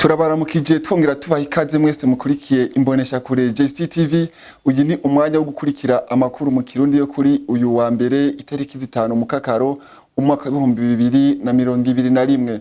Turabaramukije, twongera tubaha ikaze mwese mukurikiye imbonesha kure JCTV. Uyu ni umwanya wo gukurikira amakuru mu Kirundi yo kuri uyu wa mbere, itariki 5 Mukakaro, umwaka w'2021.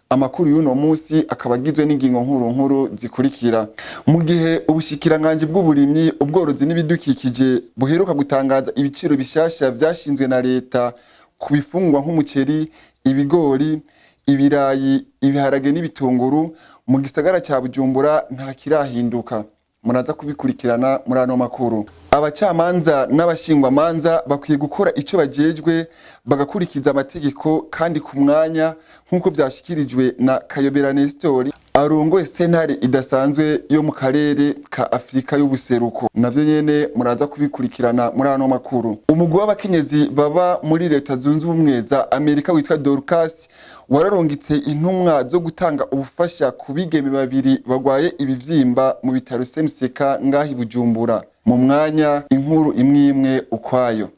Amakuru y'uno munsi akaba agizwe n'ingingo nkuru nkuru zikurikira: mu gihe ubushikiranganji bw'uburimyi, ubworozi n'ibidukikije buheruka gutangaza ibiciro bishasha vyashinzwe na leta ku bifungwa nk'umuceri, ibigori, ibirayi, ibiharage n'ibitunguru, mu gisagara ca Bujumbura nta kirahinduka. Muraza kubikurikirana muri ano makuru. Abacamanza n'abashingwamanza bakwiye gukora ico bajejwe, bagakurikiza amategeko kandi ku mwanya, nk'uko vyashikirijwe na Kayobera Nestori arongoye sentare idasanzwe yo mu karere ka Afurika y'Ubuseruko. Navyo nyene muraza kubikurikirana muri ano makuru. Umugwi w'abakenyezi baba muri Leta Zunze Ubumwe za Amerika witwa Dorcas wararungitse intumwa zo gutanga ubufasha ku bigeme babiri bagwaye ibivyimba mu bitaro CMCK ngahi Bujumbura. Mu mwanya, inkuru imwe imwe ukwayo.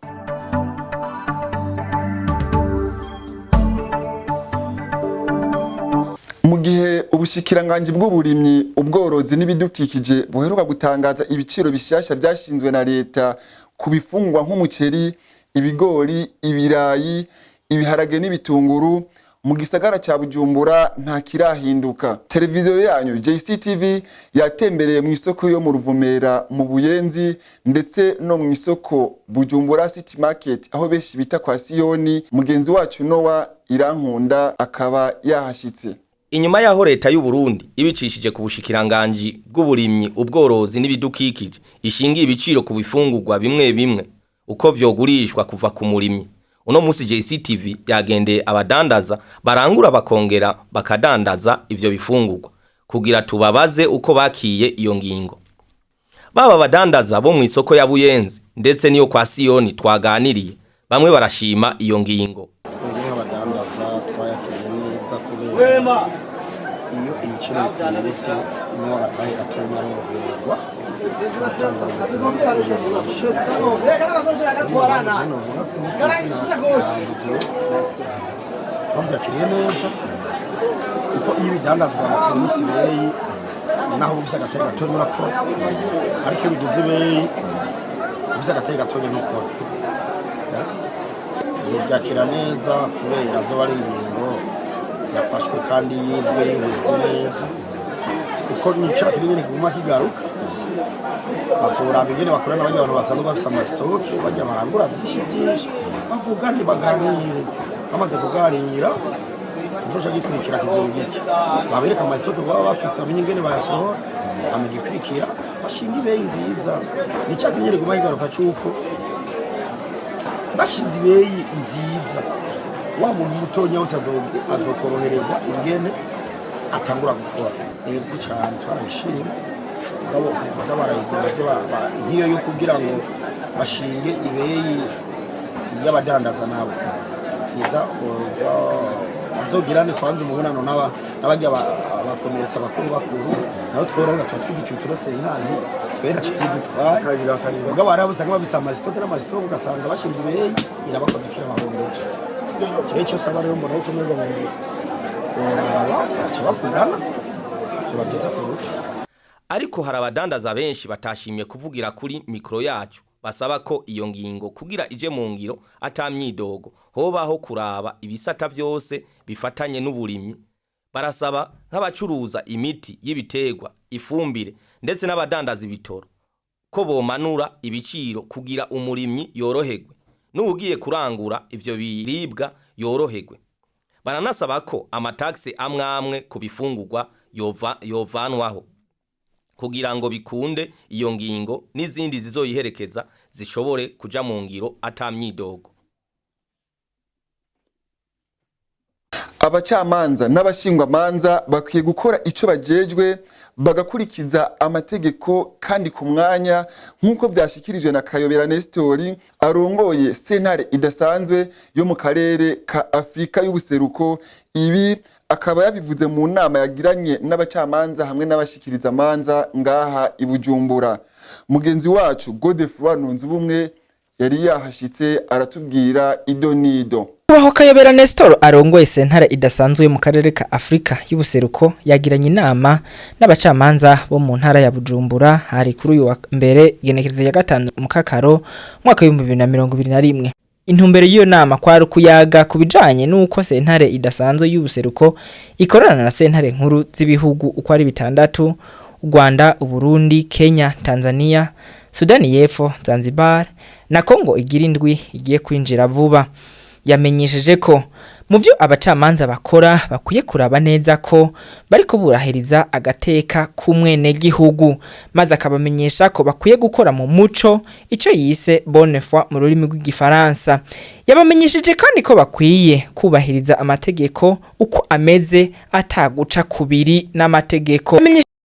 Mu gihe ubushikiranganji bw'uburimyi, ubworozi n'ibidukikije buheruka gutangaza ibiciro bishasha vyashinzwe na leta ku bifungwa nk'umuceri, ibigori, ibirayi, ibiharage n'ibitunguru, mu gisagara ca Bujumbura nta kirahinduka. Televiziyo yanyu JCTV yatembereye mu isoko yo mu Ruvumera, mu Buyenzi, ndetse no mu isoko Bujumbura City Market, aho benshi bita kwa Siyoni. Mugenzi wacu Nowa Irankunda akaba yahashitse. Inyuma yaho leta y'u Burundi ibicishije ku bushikiranganji bw'uburimyi, ubworozi n'ibidukikije ishingiye ibiciro ku bifungurwa bimwe bimwe uko vyogurishwa kuva ku murimyi, uno musi JCTV yagendeye abadandaza barangura bakongera bakadandaza ivyo bifungurwa kugira tubabaze uko bakiye iyo ngingo. Baba abadandaza bo mu isoko ya Buyenzi ndetse niyo kwa Siyoni twaganiriye, bamwe barashima iyo ngingo. Twebwe nk'abadandaza twayakiriye neza, kubera iyo ibiciro bikungutse niho agatahe gatonya aroroherwa gutanga ubuzima bwiza. Bavyakiriye neza, kuko iyo ibidandazwa bikungutse ibeyi, naho uba ufise agatahe gatonya urakora, ariko iyo biduze ibeyi ufise agatahe gatonya ntukora. Tuzobyakira neza kubera azoba ari ingingo yafashwe kandi yizwe, yihujwe neza, kuko ni ca kindi nyene kiguma kigaruka. Bazoraba ingene bakorana barya abantu basanzwe bafise amasitoke, barya barangura vyinshi vyinshi, bavugane, baganire. Bamaze kuganira, kizoca gikurikira kizoba iki? Babereka amasitoke baba bafise, bamenye ingene bayasohora, hama igikurikira bashinga ibeyi nziza. Ni ca kindi nyene kiguma kigaruka c'uko bashinze ibeyi nziza, wa muntu mutonya wese azokorohererwa ingene atangura gukora. Yego cane, twarayishima. Mugabo baza barayigira baze nk'iyo yo kugira ngo bashinge ibeyi y'abadandaza nabo vyiza, bazogirane kwanza umubonano n'abarya abakomeresa bakuru bakuru, nabo tworabona tuba twifitiye uturosenkani twe naco bidutwaye. Mugabo hariho abo usanga bafise amasitoke n'amasitoke, ugasanga bashinze ibeyi irabakoze kirabahombeje. Jewe ico usaba rero, mbona yuko umengo boraba baca bavugana, vyoba vyiza kuruta. Ariko hari abadandaza benshi batashimye kuvugira kuri mikoro yacu, basaba ko iyo ngingo kugira ije mu ngiro ata myidogo, hobaho kuraba ibisata vyose bifatanye n'uburimyi. Barasaba nk'abacuruza imiti y'ibiterwa, ifumbire, ndetse n'abadandaza ibitoro ko bomanura ibiciro kugira umurimyi yoroherwe n'uwugiye kurangura ivyo biribwa yoroherwe. Baranasaba ko amatagisi amwe amwe ku bifungurwa yovanwaho kugira ngo bikunde iyo ngingo n'izindi zizoyiherekeza zishobore kuja mu ngiro ata myidogo. Abacamanza n'abashingwamanza bakwiye gukora ico bajejwe, bagakurikiza amategeko kandi ku mwanya, nk'uko vyashikirijwe na Kayobera Nestori arongoye sentare idasanzwe yo mu karere ka Afurika y'Ubuseruko. Ibi akaba yabivuze mu nama yagiranye n'abacamanza hamwe n'abashikirizamanza ngaha i Bujumbura. Mugenzi wacu Godefroid Nunzubumwe Yari yahashitse, aratubwira ido nido. Kubaho Kayobera Nestor arongoye sentare idasanzwe mu karere ka Afrika y'ubuseruko yagiranye inama n'abacamanza bo mu ntara ya Bujumbura. Hari kuri uyu wa mbere, igenekerezo ya 5 mu Kakaro, mwaka w'2021. Intumbero y'iyo nama kwari kuyaga ku bijanye n'uko sentare idasanzwe y'ubuseruko ikorana na sentare nkuru z'ibihugu uko ari bitandatu: u Rwanda, Uburundi, Kenya, Tanzania, Sudani y'Epfo, Zanzibar na Kongo igira indwi igiye kwinjira vuba. Yamenyesheje ko mu byo abacamanza bakora bakwiye kuraba neza ko bari kuburahiriza agateka k'umwenegihugu, maze akabamenyesha ko bakwiye gukora mu muco, icyo yise bonne foi mu rurimi rw'Igifaransa. Yabamenyesheje kandi ko bakwiye kubahiriza amategeko uko ameze, ataguca kubiri n'amategeko.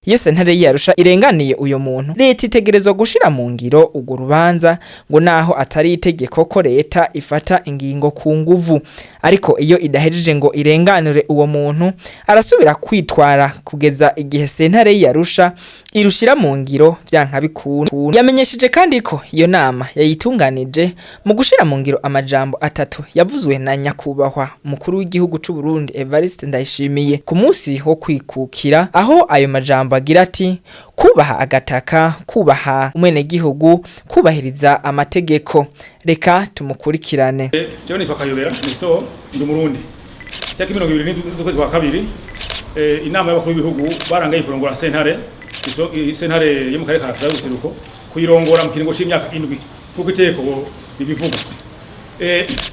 Iyo sentare yarusha irenganiye uyo muntu, leta itegerezwa gushira mu ngiro urwo rubanza, ngo naho atari itegeko ko leta ifata ingingo ku nguvu. Ariko iyo idahejeje ngo irenganure uwo muntu, arasubira kwitwara kugeza igihe sentare yarusha irushira mu ngiro vyanka bikunda. Yamenyesheje kandi ko iyo nama yayitunganije mu gushira mu ngiro amajambo atatu yavuzwe na nyakubahwa mukuru w'igihugu c'u Burundi Evariste Ndayishimiye ku munsi wo kwikukira, aho ayo majambo agira ati: kubaha agataka, kubaha umwenegihugu, kubahiriza amategeko. Reka tumukurikirane. Jewe nitwa Kayobera Nestor, ndi Umurundi. Itariki 20 z'ukwezi kwa kabiri, inama y'abakuru b'ibihugu barangaye kurongora sentare sentare yo mu karere ka Afurika y'ubuseruko, kuyirongora mu kiringo c'imyaka 7 kuko itegeko ribivuga.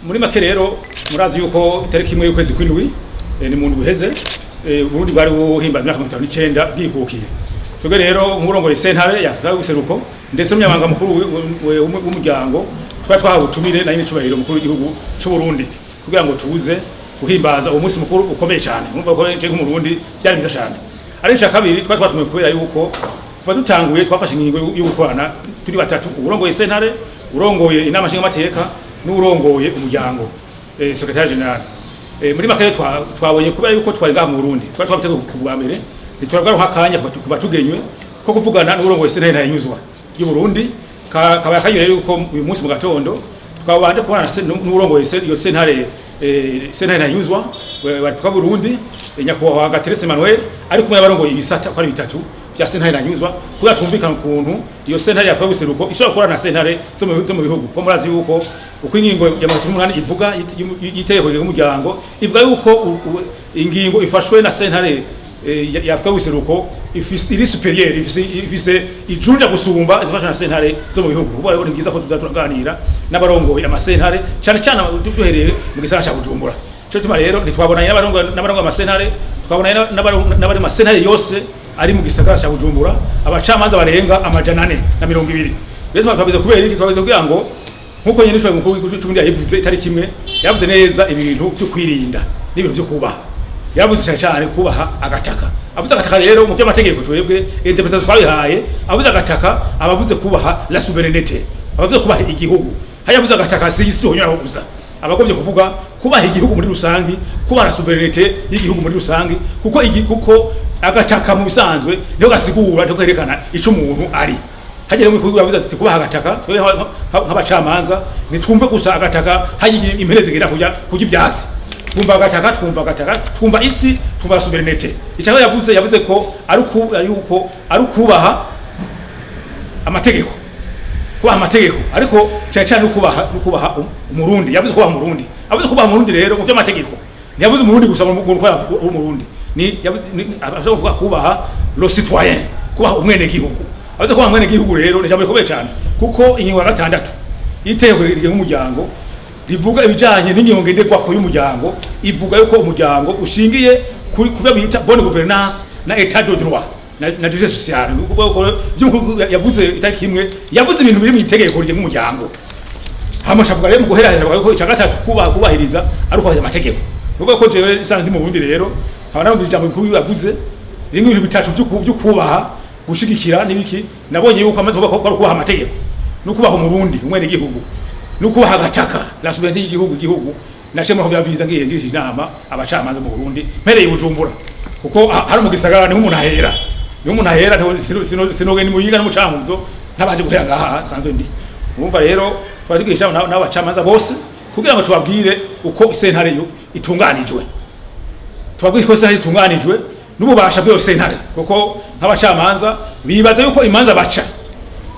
Muri make rero, murazi yuko itariki 1 y'ukwezi kw'indwi, ni mu ndwi iheze, Burundi bwari buhimbaza imyaka 59 bwikukiye. Twebwe rero nk'urongoye sentare ya Afurika y'ubuseruko ndetse n'umunyamabanga mukuru w'umuryango, twari twahawe ubutumire na nyene icubahiro mukuru w'igihugu c'u Burundi kugira ngo tuze guhimbaza uwo munsi mukuru ukomeye cyane. Urumva ko je nk'Umurundi byari byiza cyane. Ariko icya kabiri, twari twatumiwe kubera yuko kuva dutanguye twafashe ingingo yo gukorana turi batatu: urongoye sentare, urongoye inama nshingamateka n'urongoye umuryango, secrétaire général. Muri make twabonye kubera yuko twari ngaha mu Burundi, twari twabiteguye ku bwa mbere, ntitwabwaronka akanya kuva tugenywe ko kuvugana n'urongoye sentare Ntahinyuzwa y'u Burundi. Kabaye akaryo rero yuko uyu munsi mu gatondo twabanje kubona n'urongoye iyo sentare, sentare Ntahinyuzwa wa Repubulika Burundi, nyakubahwa Gateretse Emmanuel, ari kumwe n'abarongoye ibisata uko ari bitatu vya sentare Ntahinyuzwa, kugira twumvikane ukuntu iyo sentare ya Afurika y'ubuseruko ishobora gukorana na sentare zo mu bihugu. Ko murazi yuko uko ingingo ya 38 ivuga y'itegeko ry'umuryango ivuga yuko ingingo ifashwe na sentare ya Afurika y'ubuseruko ifise iri supérieur, ifise ijunja gusumba izifashwe na sentare zo mu bihugu. Kuvuga rero ni byiza ko tuza turaganira n'abarongoye amasentare, cyane cyane duhereye mu gisagara ca Bujumbura. Cyo gituma rero ntitwabonanye n'abarongoye amasentare, twabonanye n'abari mu masentare yose ari mu gisagara ca Bujumbura, abacamanza barenga 420. Rero twabize kubera iki? Twabize kugira ngo nkuko nyene ishobora mukuru w'igihugu c'Uburundi yabivuze itariki 1, yavuze neza ibintu vyo kwirinda n'ibintu vyo kubaha. Yavuze cyane cyane kubaha agataka. Avuze agataka rero, mu vy'amategeko twebwe interprétation twabihaye, avuze agataka abavuze kubaha la souveraineté, abavuze kubaha igihugu. Haya avuze agataka si isi tuhonyuraho gusa, abagombye kuvuga kubaha igihugu muri rusangi, kubaha la souveraineté y'igihugu muri rusangi, kuko agataka mu bisanzwe niho gasigura, niho kerekana ico umuntu ari. Hagere mu kuvuga, yavuze ati kubaha agataka. Twebwe nk'abacamanza ntitwumve gusa agataka hagiye impere zigera kurya ivyatsi. Twumva agataka, twumva agataka, twumva isi, twumva souveraineté. Icyo yavuze ko ari yuko ari kubaha amategeko, kubaha amategeko, ariko cyane cyane no kubaha Umurundi. Yavuze kubaha Umurundi. Avuze kubaha Umurundi rero, mu vy'amategeko ntiyavuze Umurundi gusa ngo uko Umurundi ni yavuze avuze kuvuga kubaha le citoyen, kubaha umwene gihugu. Avuze kubaha umwene gihugu rero ni ijambo rikomeye cyane, kuko ingingo ya 6 y'iteko rigenga umuryango rivuga ibijanye n'ingingo ngenderwako y'umuryango ivuga yuko umuryango ushingiye kuri kubyo bita bonne gouvernance na état de droit na justice sociale. Kuvuga ko ivyo yavuze itariki 1, yavuze ibintu biri mu itegeko rigenga umuryango. Hama shavuga rero mu guherahera ko icya gatatu kubaha, kubahiriza ari ukubahiriza amategeko. Nuvuga ko jewe isanzwe ndi mu Burundi rero, nkaba narumvise ijambo bikuru yavuze rimwe, ibintu bitatu vyo kubaha, gushigikira n'ibiki. Nabonye yuko amaze kuba ko ari kubaha amategeko no kubaha Umurundi umwene gihugu no kubaha agataka, la souveraineté y'igihugu. Igihugu nashe muri vya ngiye ngirisha inama abacamanza mu Burundi mpereye i Bujumbura, kuko hari mu gisagara niho umuntu ahera, niho umuntu ahera. Sinogenda Muyinga no mucankuzo ntabanje guhera ngaha sanzwe ndi. Urumva rero Twari tugirisha n'abacamanza bose kugira ngo tubabwire uko sentare yo itunganijwe, tubabwire ko sentare itunganijwe n'ububasha bw'iyo sentare, kuko nk'abacamanza bibaza yuko imanza baca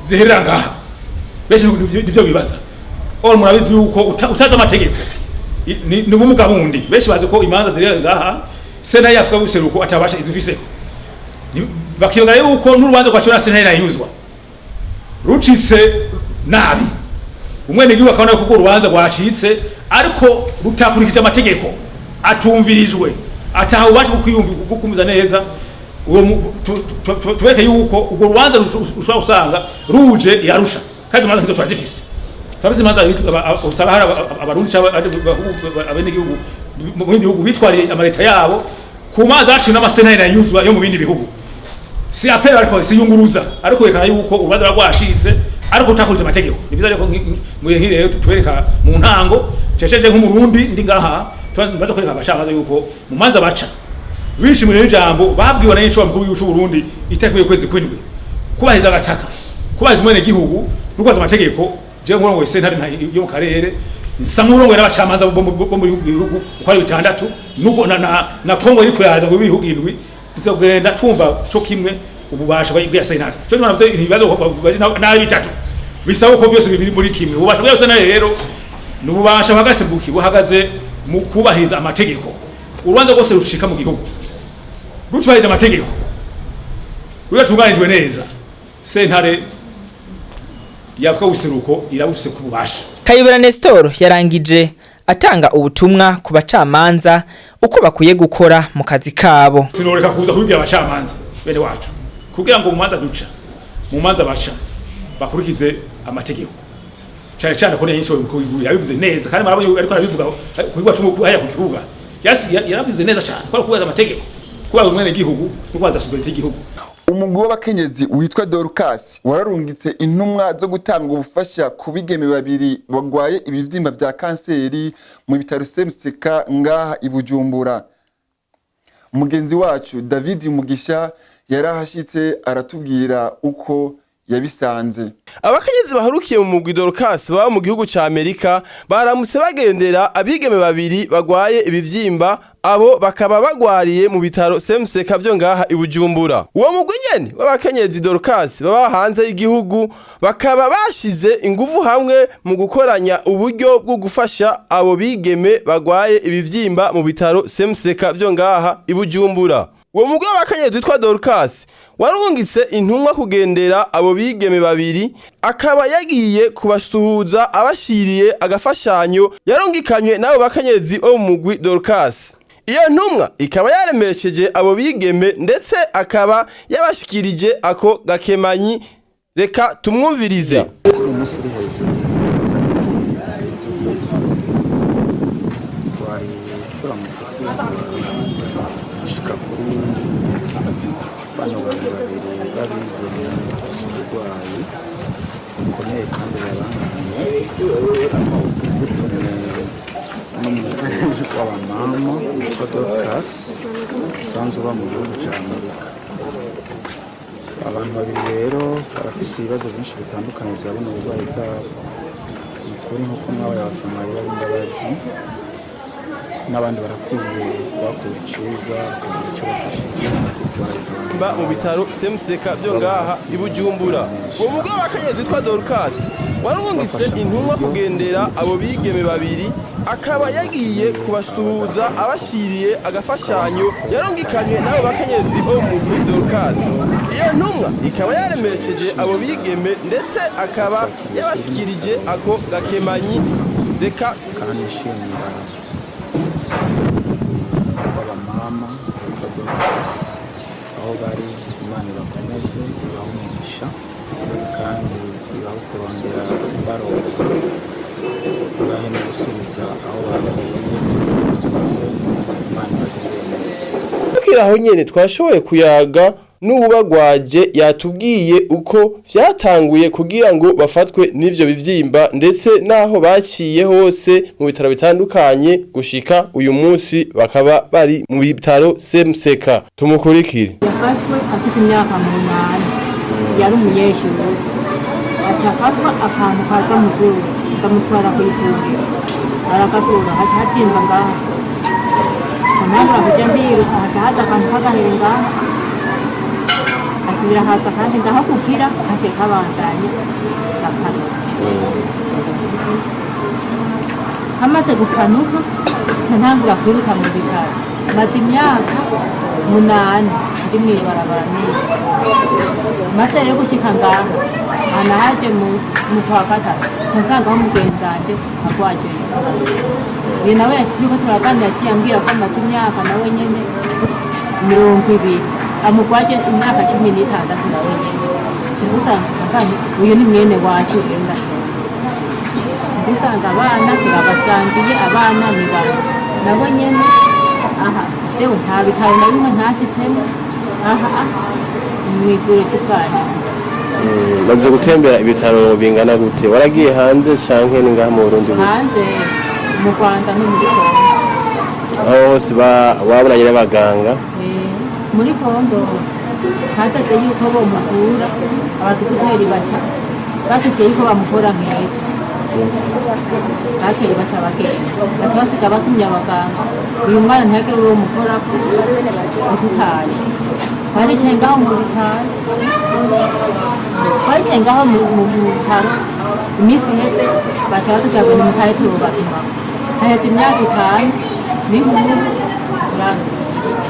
ziherera ngaha. Benshi nivyo bibaza. Or murabizi yuko utazi amategeko ni ubumuga bundi. Benshi bazi ko imanza zirera ngaha, sentare y'Afrika y'ubuseruko atabasha izifiseko. Bakiyongera yuko n'urubanza rwaciwe na sentare ntahinyuzwa rucitse nabi, umwenegihugu akabona ko urwo rubanza rwacitse ariko rutakurikije amategeko, atumvirijwe, ataha ububasha bwo kwiyumviza neza. Uwo tubereke yuko urwo rubanza ushobora gusanga ruje yarusha, kandi imanza nk'izo turazifise. Turafise imanza usanga hari Abarundi canke abenegihugu mu bindi bihugu bitwariye amaleta yabo ku manza yaciwe n'amasentare ntahinyuzwa yo mu bindi bihugu. Si appel, ariko si yunguruza, ariko yerekana yuko urubanza rwacitse ariko utakurije amategeko. Ni vyiza rero mu gihe nk'iri rero tubereka mu ntango ceceje nk'Umurundi ndi ngaha, tubanza kwereka abacamanza yuko mu manza baca bishimira ijambo babwiwe na nyico mukuru w'igihugu c'u Burundi itariki y'ukwezi kw'indwi, kubahiriza agataka, kubahiriza umwenegihugu no kubahiriza amategeko. Jewe nkurongoye sentare yo mu karere, nsa nk'urongoye n'abacamanza bo mu bihugu uko ari bitandatu, nubwo na Kongo iriko iraza mu bihugu indwi, tuzogenda twumva co kimwe ububasha bwa sentare. Cyo ntibana bafite ibibazo bari nabi bitatu bisaba ko byose bibiri muri kimwe. Ububasha bwa sentare rero ni ububasha buhagaze buki buhagaze mu kubahiriza amategeko. Urubanza rwose rucika mu gihugu rutubahirije amategeko, rudatunganijwe neza, sentare yavuga ubuseruko irabufise ku bubasha. Kayobera Nestor yarangije atanga ubutumwa ku bacamanza uko bakwiye gukora mu kazi kabo. Sinoreka kuza kubibwira abacamanza bene wacu kugira ngo mu manza duca, mu manza baca, bakurikize amategeko, cyane cyane ko niyo mukuru w'igihugu yabivuze neza, kandi murabonye ariko arabivuga ku kibuga hariya ku kibuga. Yarabivuze neza cyane ko ari kubahiriza amategeko, kubahiriza umwenegihugu no kubahiriza souveraineté y'igihugu. Umugwi w'abakenyezi witwa Dorcas wararungitse intumwa zo gutanga ubufasha ku bigeme babiri bagwaye ibivyimba vya kanseri mu bitaro CMCK ngaha i Bujumbura. Mugenzi wacu David Mugisha yarahashitse, aratubwira uko yabisanze. Abakenyezi baharukiye mu mugwi Dorcas baba mu gihugu ca Amerika baramutse bagendera abigeme babiri bagwaye ibivyimba, abo bakaba bagwariye mu bitaro CMCK vyo ngaha i Bujumbura. Uwo mugwi nyene w'abakenyezi Dorcas baba hanze y'igihugu bakaba bashize inguvu hamwe mu gukoranya uburyo bwo gufasha abo bigeme bagwaye ibivyimba mu bitaro CMCK vyo ngaha i Bujumbura. Uwo mugwi w'abakenyezi witwa Dorcas warungitse intumwa kugendera abo bigeme babiri, akaba yagiye kubasuhuza abashiriye agafashanyo yarungikanywe n'abo bakenyezi bo mu mugwi Dorcas. Iyo ntumwa ikaba yaremesheje abo bigeme, ndetse akaba yabashikirije ako gakemanyi. Reka tumwumvirize. Kuri umunsi uri hejuru z'ukwezi, twari turamutse tuza gushika kuri bano bantu babiri b'abigeme bafise uburwayi bukomeye kandi babangamiye, butumwe n'umugwi w'abamama witwa Dorcas usanzwe uba mu gihugu cya Amerika. Abantu babiri rero barafise ibibazo byinshi bitandukanye bya buno burwayi bwabo. Ni ukuri, nk'uko mwabaye Abasamariya b'imbabazi, n'abandi barakwiye kuhakura icigwa, bakagira icyo bafashije kuko Mba mu bitaro CMCK byo ngaha i Bujumbura. Uwo mugwi w'abakenyezi witwa Dorcas warungitse intumwa kugendera abo bigeme babiri, akaba yagiye kubasuhuza abashiriye agafashanyo yarungikanywe n'abo bakenyezi bo mu mugwi Dorcas. Iyo ntumwa ikaba yaremesheje abo bigeme, ndetse akaba yabashikirije ako gakemanyi. Reka Kandi nshimira w'abamama witwa Dorcas aho bari, Imana ibakomeze, ibahe umugisha kandi ibahe kurondera baronka, ibahe no gusubiza aho bakuye, maze Imana ibagirire neza. Tukiri aho nyene, twashoboye kuyaga n'uwubagwaje, yatubwiye uko vyatanguye kugira ngo bafatwe n'ivyo bivyimba, ndetse n'aho baciye hose mu bitaro bitandukanye gushika uyu munsi bakaba bari mu bitaro CMCK. Tumukurikire. Yafashwe afite imyaka 8, yari umunyeshuri, aca afatwa akantu kaza mu zuru. Ndamutwara ku ivuriro, baragatura, haca hatimba ngaha. Ntangura kuja ndiruka, haca haza akantu k'agahere ngaha, hasubira haza kandi ngaho kugira haciye kabandanya, ndakanuka. Hamaze gukanuka, nca ntangura kwiruka mu bitaro. Maze imyaka 8 ndi mw'ibarabara niga. Maze rero gushika ngaha anahaje mu kwa gatatu, nca nsangaho mugenzi wanje agwaje. Uyu nawe turiko turaganira, yaciye ambwira ko amaze imyaka nawe nyene 20, amugwaje imyaka 16 nawe nyene. Nca dusanga kandi uyu ni mwene wacu rero, ndashobora dusanga abana turabasangiye, abana ni bane nabo nyene. Aha jewe nta bitaro na bimwe ntashyitsemo aha mw'ivuriro ry'ubwana. Maze gutembera ibitaro bingana gute? Waragiye hanze canke ni ngaha mu Burundi gusa? Hanze, mu Rwanda no muri Kongo. Aho hose wabonanye n'abaganga? Muri Kongo hageze yuko bomuvura, abadogiteri baca batubwiye yuko bamuvura nk'ejo bakeye, baca bagenda, baca basiga batumye abaganga. Uyu mwana ntihagire uwo mukorako ututaye. Twaricaye ngaho mu bitaro, twaricaye ngaho mu bitaro. Iminsi iheze, baca batubwira ngo nimutahe, turubatuma. Haheze imyaka 5 n'inkuru.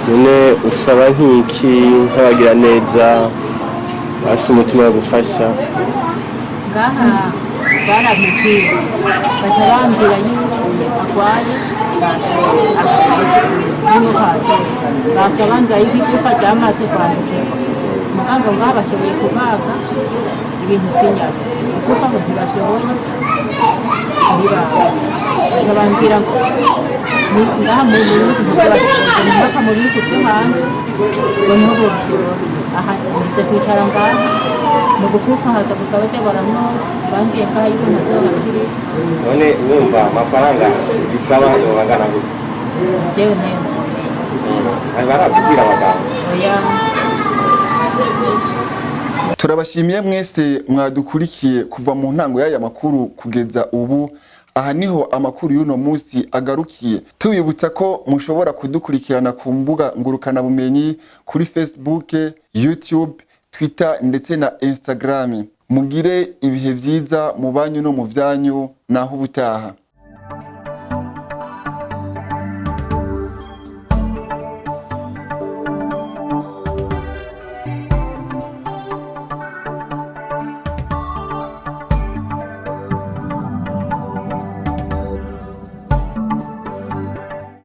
None usaba nk'iki nk'abagira neza bafise umutima wo gufasha? Ngaha baramubwiye, baca bambwira yuko arwaye kanseri, arimo kanseri. Baca bambwira yuko igufa ryamaze kwandukirwa. Muganga ngaha bashoboye kubaga ibintu by'inyama, igufa ngo ntibashoboye kuribaga. Baca bambwira ngo ngaha mu bihugu ntibashobora, mpaka mu bihugu byo hanze ngo niho bobishobora. Aha nze kwicara ngaha mu gupfuka, haza gusa bajya baramwotsa, bambwiye ngaha yuko ntazobakiriye. None wumva amafaranga bisaba yoba angana gute? Jewe nayo nabonye. Barakubwira abaganga? Oya. Turabashimiye mwese mwadukurikiye kuva mu ntango y'aya makuru kugeza ubu. Aha niho amakuru y'uno munsi agarukiye. Tubibutsa ko mushobora kudukurikirana ku mbuga ngurukanabumenyi, kuri Facebook, YouTube, Twitter ndetse na Instagram. Mugire ibihe vyiza mu banyu no mu vyanyu. Naho ubutaha.